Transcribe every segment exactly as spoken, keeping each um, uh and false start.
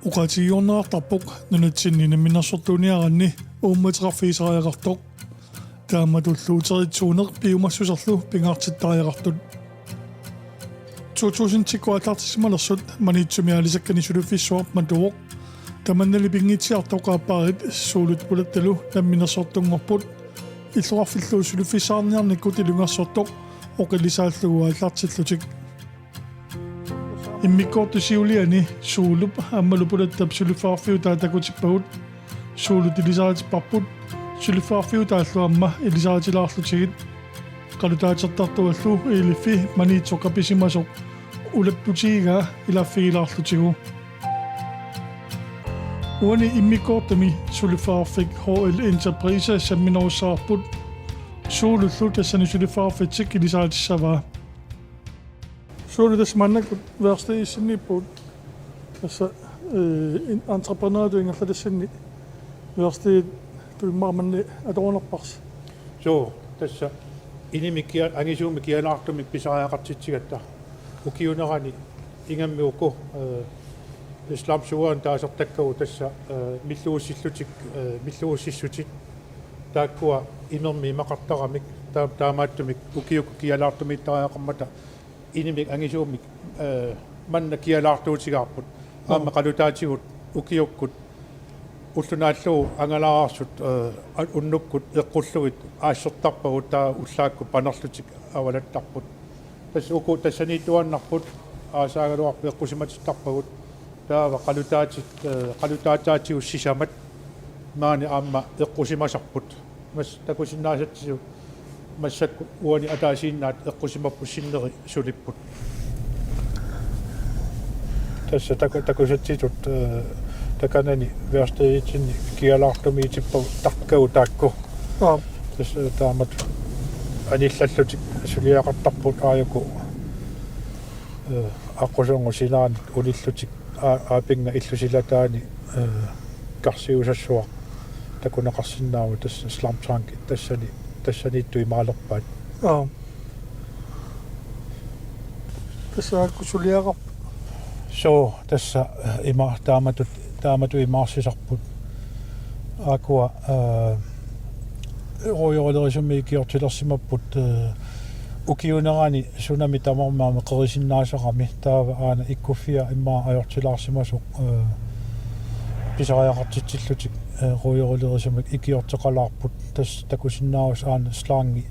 Oqaatigiuarneqartarpoq nunatsinni namminersortuuniaraanni uummateqarfigisariaqartoq. Taamatullu uteritsuuneq piumassuserlu pingaartittariaqartut. To tusindikkut aallartissimanersut Maniitsumi aalisakkani suliffissuaq matuvoq. Tamannali pinngitsaartoq aappaarit Suulut Pulattalu namminersortunngorput. Illoqarfillu suliffissaarniarnikkut ilungersortoq oqilisaallugu aallartillutik. Immikkoortut siuliani Suulup aammalu Pulattap suliffeqarfiutaa takutippagut. Suulut ilisariitipparput, suliffeqarfiutaallu aamma ilisaritilaarlutigit. Qalutaatertartuallu Iliffi Maniitsoq apisimasoq ulapputigigaa ilaaffigilaarlutigu. Uani immikkoortumi suliffeqarfik H L Enterprise samminerussavarput. Suulullu tassani suliffeqarfitsik ilisaritissavaa. Suulu, tassa maannakkut værkstedissinniippugut. Tassa, øh, en-, entreprenøritut ingerlatassanni værksteditut immaqa maani atorunarparsi. Suu, tassa inimik kia-, angisuumik kialaartumik pisariaqartitsigatta. Ukiuunerani ingammik uku, øh, slamsugerit taasartakkagut tassa, øh, milluussillutik, øh, milluussissutit. Taakkua imermik imaqartaramik, taa-, taamaattumik ukiukkut kialaartumiittariaqarmata inimik angisuumik, øh, manna kialaartuutigaarput. Aamma, mm, qalutaatigut ukiukkut ulloq naallugu angalaarsut, øh, a-, unnukkut eqqullugit aassertarpagut, taava ullaakkut panerlutik avalattarput. Tassa uku tassaniittuaannarput aasaagaluarput eqqusimatittarpagut. Taava qalutaatit, øh, qalutaataatigut sisamat maani aamma eqqusimasarput. Mas-, takusinnaasatsisut massakkut uani ataasiinnaat eqqusimapput sinneri sulipput. Tassa taku-, takusatsisut, øh, takanani værksteditsinni kialaartumiitippagut takkagut taakku. Aap. Tassa taamatut anillallutik suliaqartarput aajuku, øh, aqquserngusinaanut unillutik aa-, aapinnga illusilataani, øh, karsiusassuaq takuneqarsinnaavoq tassa slamtanki tassani, tassaniittoq imaalerpaat. Aap. Tassa aajuku suliaqarpoq. Suu, tassa, øh, ima-, taamatut, taamatut imaarsisarput. Aajuku, øh, ruujorilerisumik ikiortilersimapput, øh, ukiuunerani sunami tamarmi aamma qerisinnaasarami, taava aana ikkuffia immaqa ajortilaarsimasoq, øh, pisariaqartitsillutik, øh, ruujorilerisumik ikiorteqalaarput, tassa takusinnaavarsi aana slangi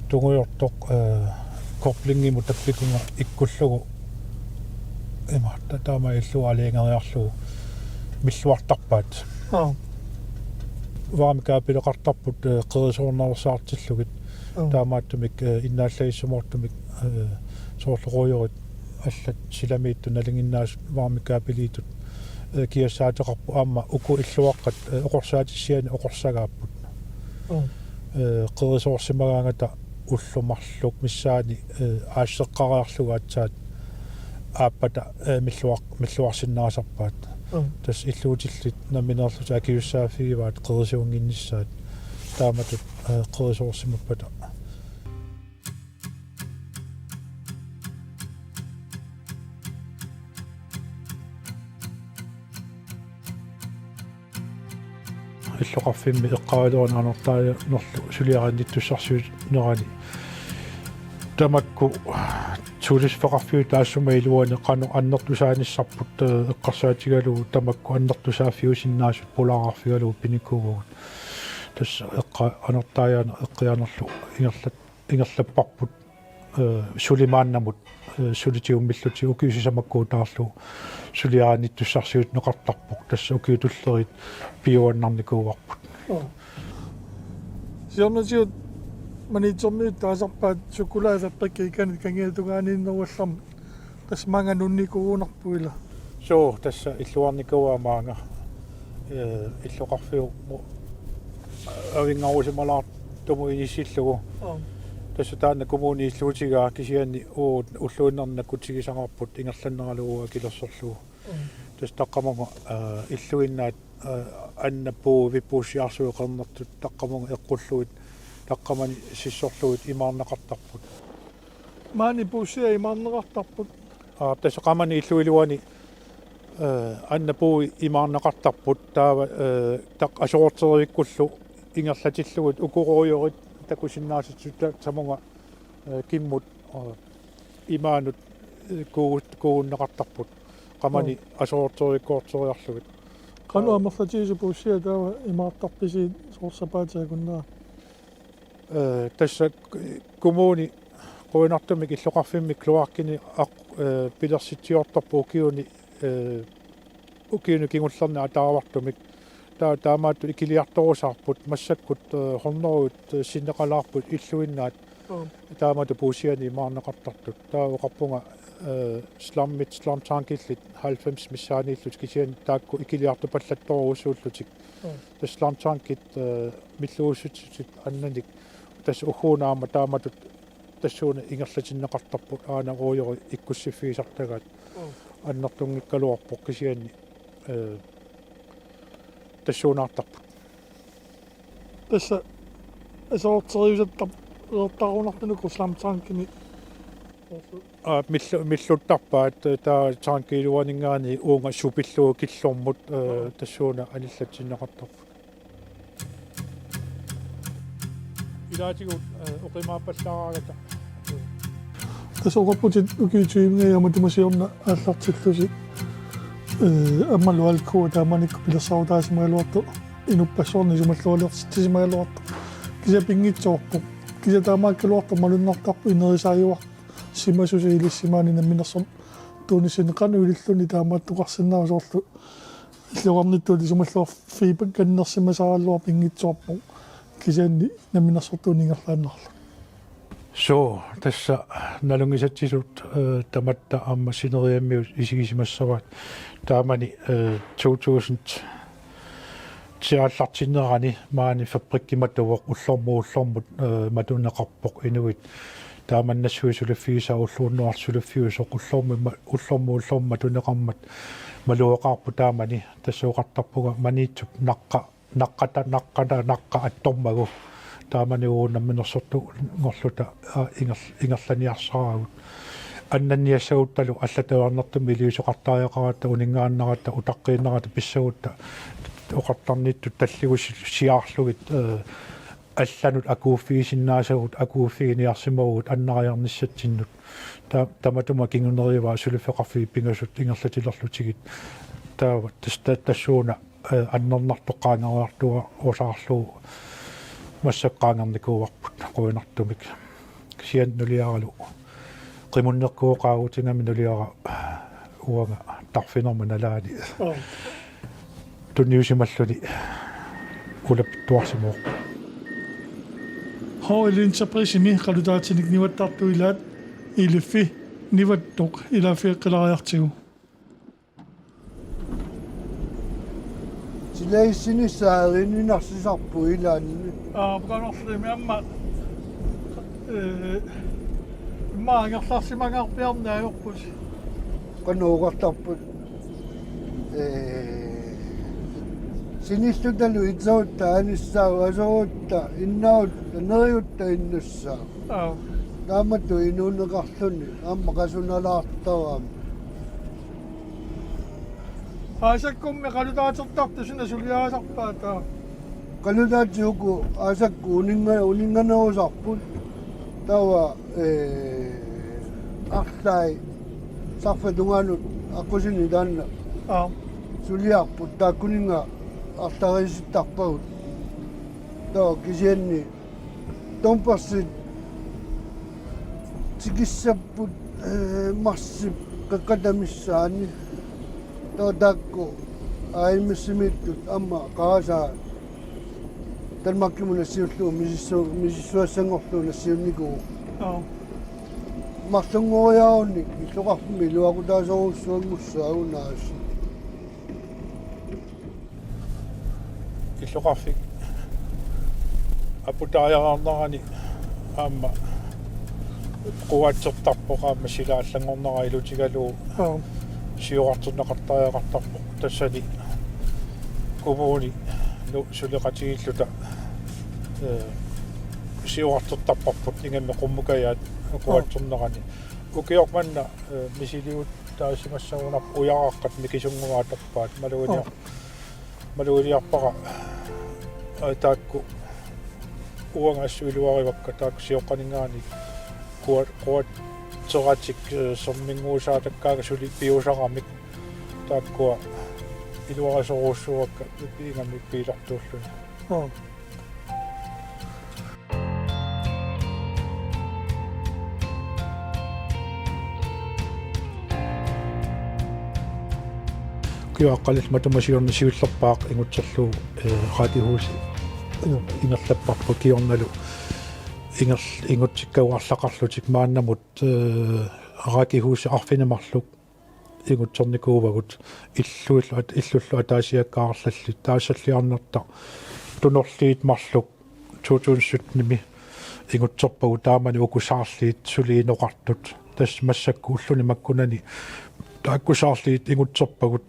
tungujortoq, øh, koblingimut tappikunga ikkullugu ima ta-, taama illugu aalajangeeriarlugu milluartarpaat. Aap. Varmekabeleqartarput, øh, qerisoornersaartillugit. Aap. Taamaattumik, øh, innaallagissumoortumik, øh, soorlu ruujorit allat silamiittut nalinginnaasut varmekabeliittut, øh, kiassaateqarput aamma uku illuaqqat, øh, oqorsaatissianik oqorsagaapput. Mm. Øh, qerisoorsimagaangata ullut marluk missaanni, øh, aasseqqariarlugu aatsaat aappata, øh, milluar-, milluarsinnaasarpaat. Mm. Tassa illuutillit nammineerlutik akisussaaffigivaat qerisuunnginnissaat taamatut, øh, qerisoorsimappata. Illoqarfimmi eqqaaleruni anortaanerlu suliarinnittussarsiunerani tamakku suliffeqarfiup taassuma iluani qanoq annertusaanissarput, øh, eqqarsaatigalugu tamakku annertusaaffiusinnaasut pulaararfigalugu pinikuuvugut. Tassa eqqa-, anortaajaane eqqianerlu ingerlat-, ingerlapparput, øh, suli maannamut, øh, suli tigummillutik ukiut sisamakkuutaarlugu suliarinnittussarsiutineqartarpoq, tassa ukiut tullerit piuannarnikuuarput. Oo. Siornatigut Maniitsormiut taasarpaat sukkulaafabrik ikanit kangiatungaaniinneruallarmat. Tassa maanga nunnikuugunarpoq ila. Suu, tassa illuarnikuuaa maanga. Øh, illoqarfiup mu-, avinngarusimalaartumut inissillugu. Aap. Tassa taanna kommuni illuutigaa kisianni uagut ulluinnarni nakkutigisaqarput ingerlanneralugu akilersorlugu. Aap. Tassa taqqamunga, øh, illuinnaat, øh, annap puui vippuussiarsuit qernertut taqqamunga eqqullugit taqqamani sissorlugit imaarneqartarput. Maani puussiat imaarneqartarput. Aa, tassa qamani illup iluani Eh, anna puui imaarneqartarput taava, eh, taq aserorterivikkullu ingerlatillugit uku ruujorit takusinnaasutut ta-, tamunga, eh, kimmut, eh, imaanut, eh, kuugut-, kuugunneqartarput. Qamani Joo. aserorterivikkoorteriarlugit. Qanoq Taava amerlatigisut puussiat taava imaartarpisiuk soorlu sapaatip akunnerani? Eh, tassa k-, kommuni qujanartumik illoqarfimmi kloakkinik aq-, eh, pilersitsiortarput ukiuni, eh, ukiuni kingullerni ataavartumik. Taa-, taamaattoq ikiliartorusaarput massakkut, eh, hundredet, eh, sinneqalaarput illuinnaat. Joo. Taamatut puussianik imaarneqartartut. Taava oqarpunga, eh, slammit, slamtankillit halvfems missaaniillutik kisianni taakku ikiliartupallattorujussuullutik. Joo. Tassa slamtankit, eh, milluussutsit annanik tassa ugguuna aamma taamatut tassuuna ingerlatinneqartarput aana ruujori ikkussiffigisartagaat. Joo. Annertunngikkaluarpoq kisianni, eh, tassuunaartarput. Tassa aserorteriusartar-, -rtarunartunuku slamtankini. Aa, millu-, milluttarpaat, eh, taava tankiiluaninngaanniit uunga supillugu killormut, eh, Joo. tassuuna anillatsinneqartarput. Ilaatigut, eh, oqimaappallaaraangata. Tassa oqarputit ukiut tyvingajat matuma siorna aallartillusi, eh, aammalu alkua taamanikkut pilersaarutaasimagaluartoq inuppassuarnit isumallualertitsisimagaluartoq. Kisianni pinngitsoorpoq. Kisianni taamaakkaluartoq malunnartarpoq inerisaajuarsimasusi ilissimaani namminersortuunissinni qanoq ililluni taamaattoqarsinnaavoq soorlu illoqarnittut isumalluarfigineqarnersimasaraluarpoq pinngitsoorpoq. Kisianni namminersortuuneq ingerlaannarlugu. Suu, tassa nalunngisatsisut, eh, tamatta aamma sineriammiut isigisimassavaat. Taamani, eh, to tusind ti aallartinnerani maani fabrikkimatuvoq ullormut ullormut, eh, matuneqarpoq inuit. Taamannassuit suliffigisaat ulloq unnuarlu suliffiusoq ullormi ma-, ullormut ullormut matuneqarmat malugeqaarput taamani tassa oqartarpunga Maniitsup naqqa naqqata, naqqata, naqqa attormagu. Taamani uagut namminersortunngorluta, aa, inger-, ingerlaniarsaragut. Annanniassaguttalu allatut ajornartumik iliuuseqartariaqaratta, uninngaannaratta, utaqqiinnaratta pissagutta oqartarnittut talligut si-, siaarlugit, ee, allanut akuuffigisinnaasagut, akuuffiginiarsimavugut annariarnissatsinnut. Ta-, tamatuma kingunerivaat suliffeqarfiit pingasut ingerlatilerlutigit. Taava tas-, ta-, tassuuna ee, annernartoq qaangerusaarlugu massakkut qaangernikuuarput qujanartumik. Kisianni nuliaralu qimunneqqooqaagutigami nuliara uanga tarfinerma nalaani. Oo. Tunniusimalluni ulapittuarsimavoq. H L Enterprisemi qalutaatinik nivattartut ilaat iliffi nivattoq ilaaffeqqilaariartigu. Silaissinissaq erinarsisarpoq ilaanni. Aa, qanorlimi aamma, ee, immaqa angerlarsimangaarpiarneq ajorpusi. Qanoq oqartarput. Ee, sinillutalu iterutta anissaavoq, aserorutta innaarutta, neriutta innassaaq. Aa. Taamatut inuuneqarluni aamma qasunalaartarami. Aasakkummi qalutaatertartut suna suliarisarpaat? Qalutaatit uku aasakkut uninnga-, uninnganerusarput. Taava, ee, arlaat sarfat tungaanut aqqusineq taanna. Aa. Suliarput taakkuninnga arlariisittarpagut. Taava kisianni Dompersit tikissapput, ee, marsip qeqqata missaani. Taava taakku A M S-imiittut aamma qarasaat Danmarkimut nassiullugu misissu-, misissuassanngorlugu nassiunnikuuvoq. Aa. Marlunngoriarunik illoqarfimmi iluaqutaasorujussuanngussaagut naasi. Illoqarfik aputaajaarnerani aamma quaatsertarpoq aamma sila allanngornera ilutigalugu. Aa. Siorarterneqartariaqartarpoq tassani kommuninut suleqatigiilluta, ee, siorartertarparput ingammik qummukajaat quaatsernerani. Ukioq manna, eh, misiliutaasimassagunarpoq, ujaraqqat mikisunnguaatappaat, maluginiar-, Aa. maluginiarpara, eh, taakku uanga assut iluarivakka, taakku sioqqaninngaanniit kua-, kuatseratik, eh, serminnguusaatakkaangat suli piusaramik, taakkua iluarisorujussuuakka pi-, piingamik piilartuulluni. Aa. Ukioq aqqanillit matuma siorna siullerpaaq ingutserlugu, eh, rækkehusi ingerlapparput, kingornalu inger-, ingutsikkagut arlaqarlutik maannamut, eh, rækkehusi arfineq-marluk ingutsernikuuvagut, illullu at-, illullu ataasiakkaat arlallit, taassalliarnertaq Tunorliit marluk to tusind syttenimi ingutserpagut, taamani uku saarliit suli inoqartut. Tassa massakkut ulluni makkunani taakku saarliit ingutserpagut,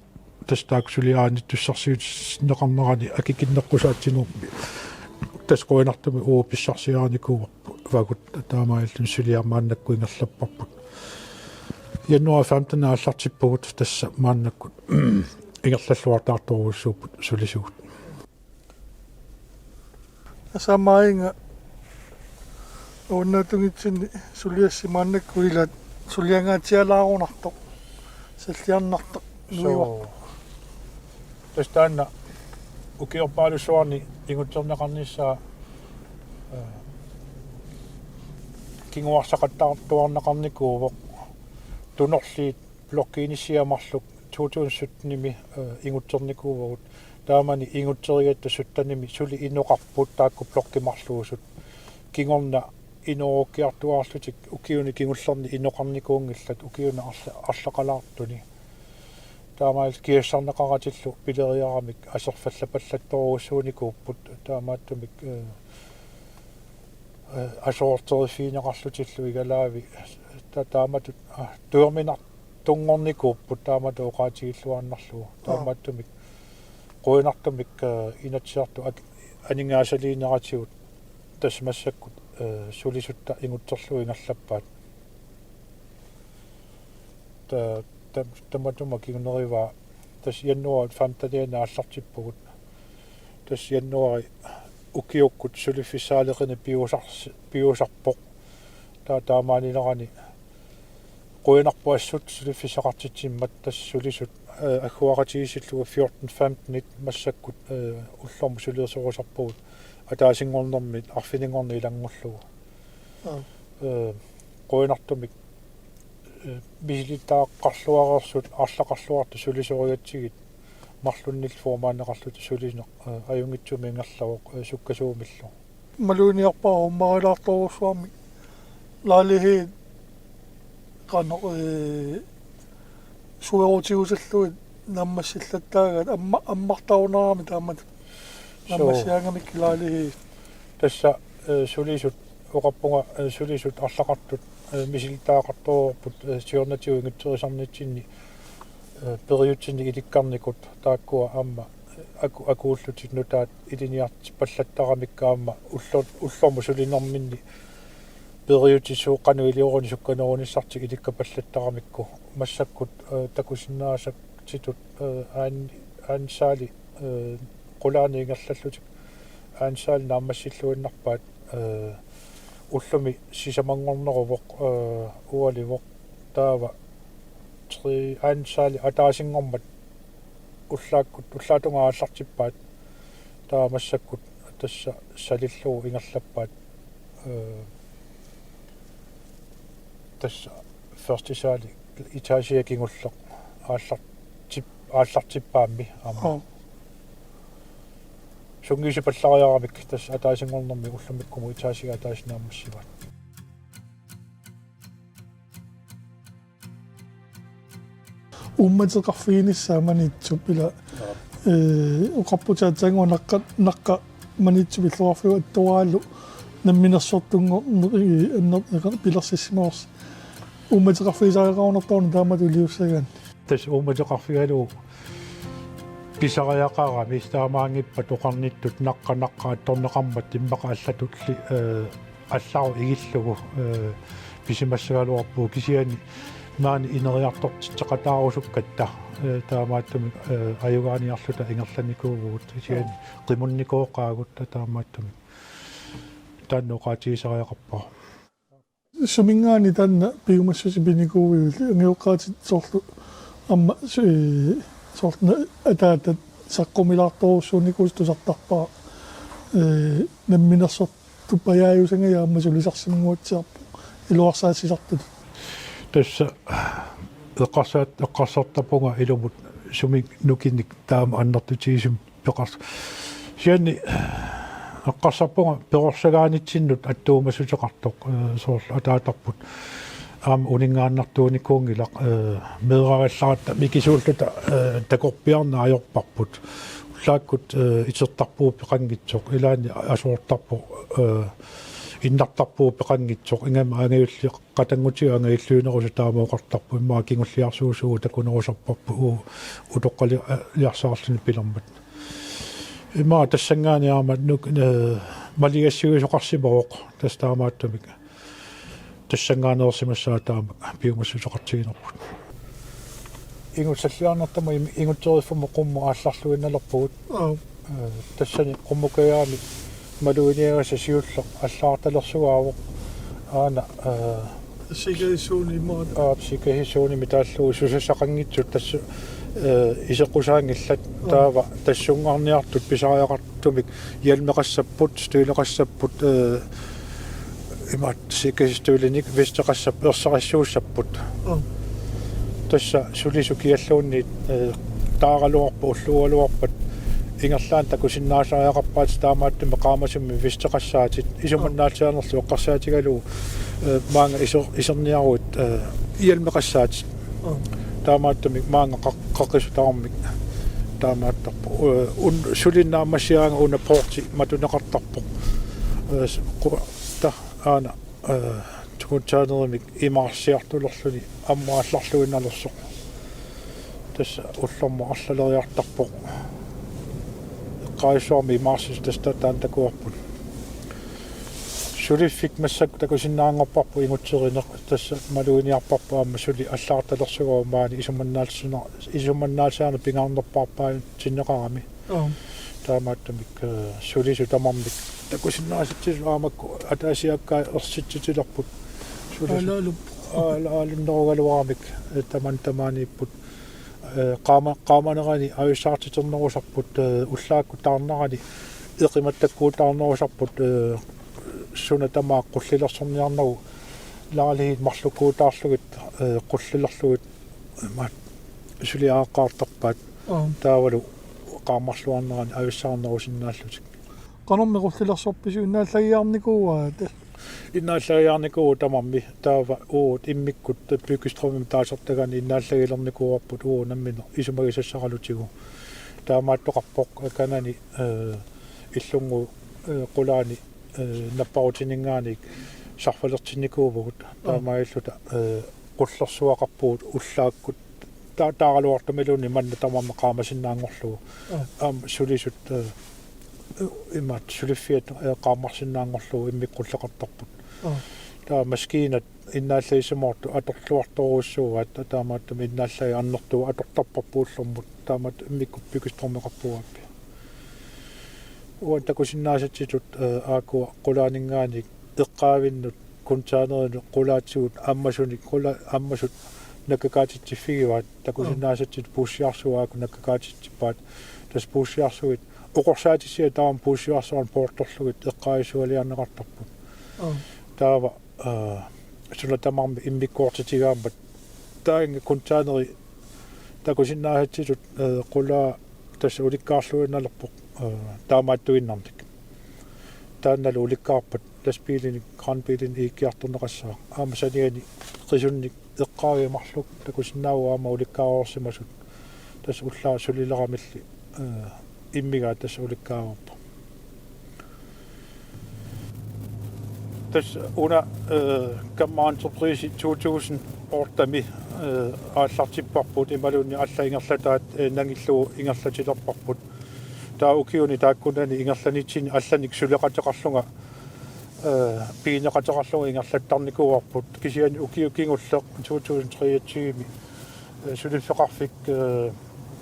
tassa taakku suliaanittussarsiutinneqarnerani akikinneqqusaatsinermi. Tassa qujanartumik uagut pissarsiarinikuuvagut, taamaalilluni suliaq maannakkut ingerlapparput. Januar femten aallartippagut, tassa maannakkut ingerlalluartaartorujussuupput sulisugut. Asamainga uunnaatungitsinni suliassi maannakkut ilaat suliangaatsialaarunartoq, salliarnartoq, suu, nuivarput. Tassa taanna ukiorpaalussuarni ingutserneqarnissaa, eh, kinguarsaqattaartuarneqarnikuuvoq. Tunorliit blokkiinissiat marluk to tusind syttenimi, eh, ingutsernikuuvagut. Taamani ingutserigatta syttenimi suli inoqarput taakku blokkimarluusut. Kingorna inoorukkiartuaarlutik ukiuni kingullerni inoqarnikuunngillat ukiuni arla-, arlaqalaartuni. Taamaalillutik kiassarneqaratillu pileriaramik aserfallapallattorujussuunikuupput, taamaattumik, eh, eh, asoorteriffigineqarlutillu igalaavi ta-, taamatut, ah, tuerminartunngornikuupput taamatut oqaatigilluinnarlugu. Aa. Taamaattumik qujanartumik, eh, Inatsisartut ak-, aningaasaliineratigut tassa massakkut, eh, sulisutta ingutserlugu ingerlappaat. Ta-, ta-, tamatuma kingunerivaa, tassa januar femtenianni aallartippagut. Tassa januari ukiukkut suliffissaaleqineq piusars-, piusarpoq. Ta-, taamaalinerani qujanarpoq assut suliffissaqartitsimmat, tassa sulisut, eh, agguaqatigiissillugu fjorten femtenit massakkut, eh, ullormut suliasorusarpagut ataasinngornermi arfininngorneq ilanngullugu. Aa. Eh, qujanartumik, eh, misilittagaqarluareersut arlaqarluartut sulisorigatsigit marlunnillu formanneqarluta sulineq, eh, ajunngitsumik ingerlavoq, eh, sukkasuumillu. Maluginiarpara uummarilaartorujussuarmik lejlighed qanoq, eh, suerutigusallugit naammassillattaagaat amma-, ammartarunarami taamatut. Suu. Naammassigaangamikku lejlighed. Tassa, eh, sulisut, oqarpunga, eh, sulisut arlaqartut, eh, misilittagaqartoreerput, eh, siornatigut ingutserisarnitsinni, eh, periutsinni ilikkarnikut, taakkua aamma, eh, aku-, akuullutik nutaat ilinniartippallattaramikku aamma ullor-, ullormut sulinerminni periutsit suut qanoq iliorluni sukkanerunissartik ilikkapallattaramikku massakkut, eh, takusinnaasatsitut, eh, aan-, aansaali, eh, qulaani ingerlallutik aansaali naammassilluinnarpaat, eh, ullumi sisamanngorneruvoq, eh, ualivoq, taava tri-, aansaali ataasinngormat ullaakkut, ullaatungaa aallartippaat, taava massakkut tassa salillugu ingerlappaat, eh, tassa første sali etagea kingulleq aallartip-, aallartippaammi aamma. Aa. Sungiusipallariaramik tassa ataasinngornermi ullumikkumut etagea ataaseq naammassivaat. Uummateqarfiginissaa Maniitsup ila, ee, oqarputit aatsaannguaq Naqqa, Naqqa Maniitsup illoqarfiup attoraalu namminersortunngorneq, ee, anner-, ee, pilersissimavarsi. Uummateqarfigisariaqarunartoruna taamatut iliussagaanni. Tassa uummateqarfigalugu pisariaqarami, taamaanngippat oqarnittut Naqqa, Naqqa attorneqarmat immaqa allatulli, ee, Allarut igillugu, eh, pisimassagaluarpugut kisianni maani ineriartortitseqataarusukkatta, eh, taamaattumik, eh, ajugaaniarluta ingerlanikuuvugut kisianni qimunnikooqaagut taamaattumik. Taanna oqaatigisariaqarpara. Suminngaanniit taanna piumassuseq pinikuuiuk angajoqqaatit soorlu aamma su-, eh, soorlu na-, ataata saqqumilaartorujussuunikuusoq tusartarpara, eh, namminersortut pajaajusangajat aamma sulisarsimanguatsiarpoq iluarsaassisartutut. Tassa eqqarsaat-, eqqarsartarpunga ilumut sumik nukinnik taama annertutigisumik peqars-. Kisianni eqqarsarpunga perorsagaanitsinnut attuumassuteqartoq, eh, soorlu ataatarput aamma uninngaannartuunikuunngilaq, eh, meerarallaratta mikisuulluta, eh, takorpiarneq ajorparput. Ullaakkut, eh, itertarpugut peqanngitsoq, ilaanni asoortarpoq, eh, innartarpugut peqanngitsoq, ingammik angajulliuq qatanngutiga angajulliunerusoq taama oqartarpoq, immaqa kingulliarsuusugut takunerusarparput uu utoqqaliarsaarluni pilermat. Immaqa tassanngaanniit aamma nuk-, eh, maligassiuisoqarsimavoq tassa taamaattumik. Tassanngaaneersimassaaq taama piumassuseqartiginerput. Ingutsalliarnertama im-, ingutseriffimmut qummut aallarluinnalerpugut. Aap. Eh, tassani qummukajaami maluginiagassa siulleq allagartalersugaavoq. Aana, eh, sikkerhedszonen immaqa. Aap, sikkerhedszonemik taallugu susassaqanngitsut tassa, eh, iseqqusaanngillat. Aap. Taava tassungaarniartut pisariaqartumik hjelmeqassapput, støvleqassapput, eh, imaattoq sikkerhedsstøvlinik vesteqassapput, erseqqissuussapput. Aap. Tassa sulisut kialluunniit, eh, taaraluarpat, ulluugaluarpat ingerlaannaq takusinnaasariaqarpaatit taamaattumik qaamasumik vesteqassaatit, isumannaalliarnerlu eqqarsaatigalugu, eh, maanga iser-, iserniaruit, eh, hjelmeqassaatit. Aap. Taamaattumik maanga qaq-, qaqisut tamarmik taamaattarpoq. Eh, un-, suli naammassigaanga una porti matuneqartarpoq. Eh, s-, qu-, ta-, aana, eh, containerimik imaarsiartulerluni ammut aallarluinnalersoq. Tassa ullormut arlaleriartarpoq. Eqqaajussuarmik imaarsisut tassa ta-, taanna takuarput. Suliffik massakkut takusinnaanngorparput ingutserineq, tassa maluginiarparput aamma suli allagartalersugooq maani isumannaalsina-, isumannaalsiarneq pingaarnerpaarpaatinneqarami. Aap. Taamaattumik, eh, sulisut tamarmik takusinnaasatsisut aamma makku ataasiakkaat ersitsitilerput. Sulisut. Aalaalup. Aal-, aalunnerugaluaramik, eh, tamanna tamaaniipput. Eh, qaama-, qaamanerani avissaartiternerusarput, eh, ullaakkut taarnerani eqimattakkuutaarnerusarput, eh, suna tamaat qullilersorniarnagu lejlighetit marlukkuutaarlugit, eh, qullilerlugit, eh, maat suliaqaartarpaat. Aap. Taavalu qaammarluarnerani avissaarnerusinnaallutik. Qanormi qullilersorpisiuk, innaallagiarnikuuaa? Innaallagiarnikuuvoq tamarmi, taava uagut immikkut byggestrømimik taasartagaanni innaallagilernikuuarput uagut nammineq isumagisassaralutigu. Taamaattoqarpoq kanani, eh, illunnguup, eh, qulaani, eh, napparutininngaanniit sarfalertinnikuuvugut. Aap. Taamaalilluta, eh, qullersuaqarpugut ullaakkut ta-, taaraluartumiluunniit manna tamarmi qaamasinnaanngorlugu. Aap. Aamma sulisut, eh, imaattoq suliffiat, eh, qaammarsinnaanngorlugu immikkut qulleqartarput. Aap. Taava maskiinat innaallagissimoortut atorluartorujussuugaat, ta-, taamaattumik innaallagit annertuut atortarparput ullormut, taamaattumik immikkut byggestrømeqarpugut aappi. Uani takusinnaasatsitut, eh, aakkua qulaaninngaanniit eqqaavinnut containerinut qulaatigut ammasunik, qula-, ammasut nakkakaatitsiffigivaat, takusinnaasatsitut puussiarsuit aakkut nakkakaatitsippaat. Tassa puussiarsuit oqorsaatissiat taama puussiarsuarnik poortorlugit eqqaajussualiarneqartarput. Aap. Taava, eh, suna tamarmi immikkoortitigaammat taanna containeri takusinnaasatsitut, eh, qulaa tassa ulikkaarluinnalerpoq, eh, taamaattuinnarnik. Taannalu ulikkaarpat lastbiilinik, kranbiilinik iikkiartorneqassaaq. Aamma saniani qisunnik eqqaaviit marluk takusinnaavagut aamma ulikkaareersimasut. Tassa ullaaq sulileramilli, eh, immigaat tassa ulikkaareerpoq. Tassa una, eh, Gamma Entreprise to tusind otte-mi, eh, aallartipparput imaluunniit allat ingerlataat, eh, nangillugu ingerlatilerparput. Taava ukiuni taakkunani ingerlanitsinni allanik suleqateqarlunga eh, pigineqateqarlugu ingerlattarnikuuarput, kisianni ukiut kingulleq to tusind treogtyve-mi, eh, suliffeqarfik, eh,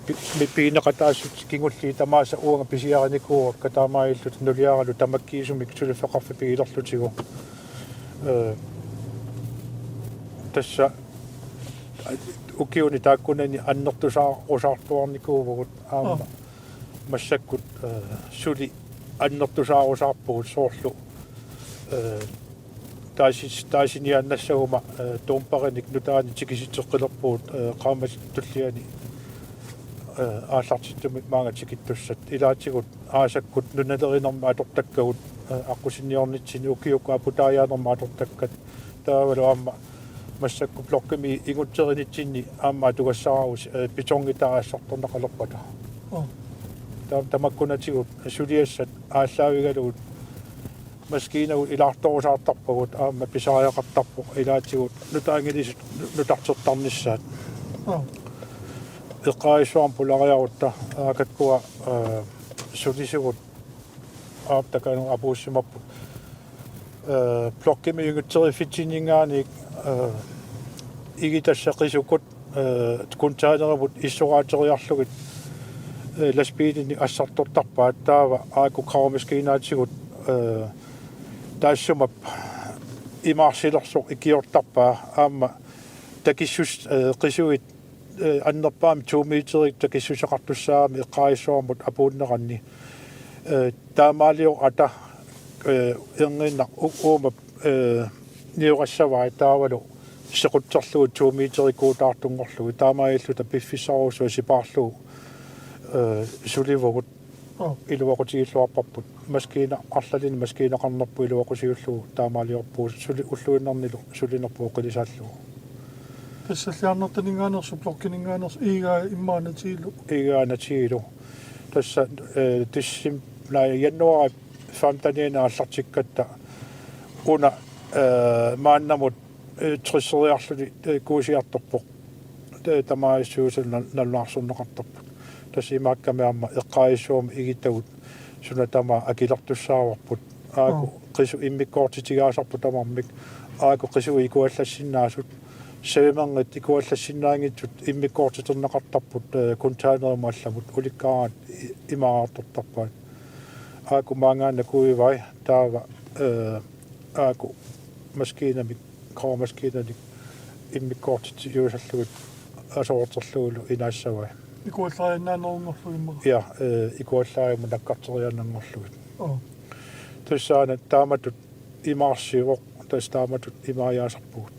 pi-, mi-, pigineqataassutsit kingulliit tamaasa uanga pisiarinikuuakka, taamaalilluta nuliaralu tamakkiisumik suliffeqarfik pigilerlutigu. Eh, tassa ukiuni taakkunani annertusaarusaartuarnikuuvugut aamma. Aa. Massakkut, eh, suli annertusaarusaarpugut soorlu, eh, taasi-, taasiniaannassaguma, eh, dumperinik nutaanik tikisitseqqilerpugut, eh, qaammatit tulliani, eh, aallartittumik maanga tikittussat. Ilaatigut aasakkut nunalerinermik atortakkagut, eh, aqqusinniornitsinni ukiukkut aputaajanermik atortakkat. Taavalu aamma massakkut blokkimi ingutserunitsinni aamma atugassaraat, eh, betongitaa assartorneqalerpata. Aa. Taava tamakkunatigut suliassat aallaavigalugit maskiinagut ilaartorusaartarpagut aamma pisariaqartarpoq ilaatigut nutaanngilisut nutartertarnissaat. Aa. Eqqaavissuarmik pulariarutta aakakkua, eh, sulisugut aap takanut apuussimapput. Eh, blokkimi ingutseriffitsiningaanniit, eh, igitassat qisukkut, eh, containerimut issoraateriarlugit, eh, lastbiilinik assartortarpaat, taava aajuku gravemaskinaatigut, eh, taassuma imaarsilersoq ikiortarpaa aamma takissus-, eh, qisuit, eh, annerpaamik to meterit takissuseqartussaammat eqqaavissuarmut apuunneranni. Eh, taamaaliorata, eh, erniinnaq u-, uuma, eh, niorassavai taavalu sequtserlugu to meterikkuutaartunngorlugit, taamaalilluta piffissarujussuaq sipaarlugu, eh, sulivugut. Aa. Iluaqutigilluarparput. Maskiina arlalinnik maskiinaqarnerput iluaqutigillugu taamaaliorpugut suli-, ulluinnarnilu sulinerput oqilisaallugu. Tassalliarnertaninngaanneersoq, blokkininngaanneersoq, iigaa immaqa natiilu. Iigaa natiilu. Tassa, eh, decem-, naja, januaarip femtenianni aallartikkatta una, eh, maannamut, eh, tresseriarluni, eh, kuusiartorpoq. Te-, tamaassuusu na-, nalunaarsorneqartarput. Tassa imaakkami aamma eqqaavissuarmi igitagut suna tamaat akilertussaavarput. Aajuku, aa, qisut immikkoortitigaasarput tamarmik. Aajuku qisui ikuallassinnaasut. Savimernit ikuallassinnaanngitsut immikkoortiterneqartarput, eh, containerimut allamut ulikkaaraat i-, imaarartortarpaat. Aajuku maanngaanniit kuivai taava, eh, aajuku maskiinamik, gravemaskiinanik immikkoortitiusallugit asoorterlugulu inaassavai. Ikuallariinnaanerunngorlugit immaqa. Ja, eh, ikuallaarimut nakkarteriaannanngorlugit. Aa. Tassaana taamatut imaarsivoq, tassa taamatut imaajaasarpugut.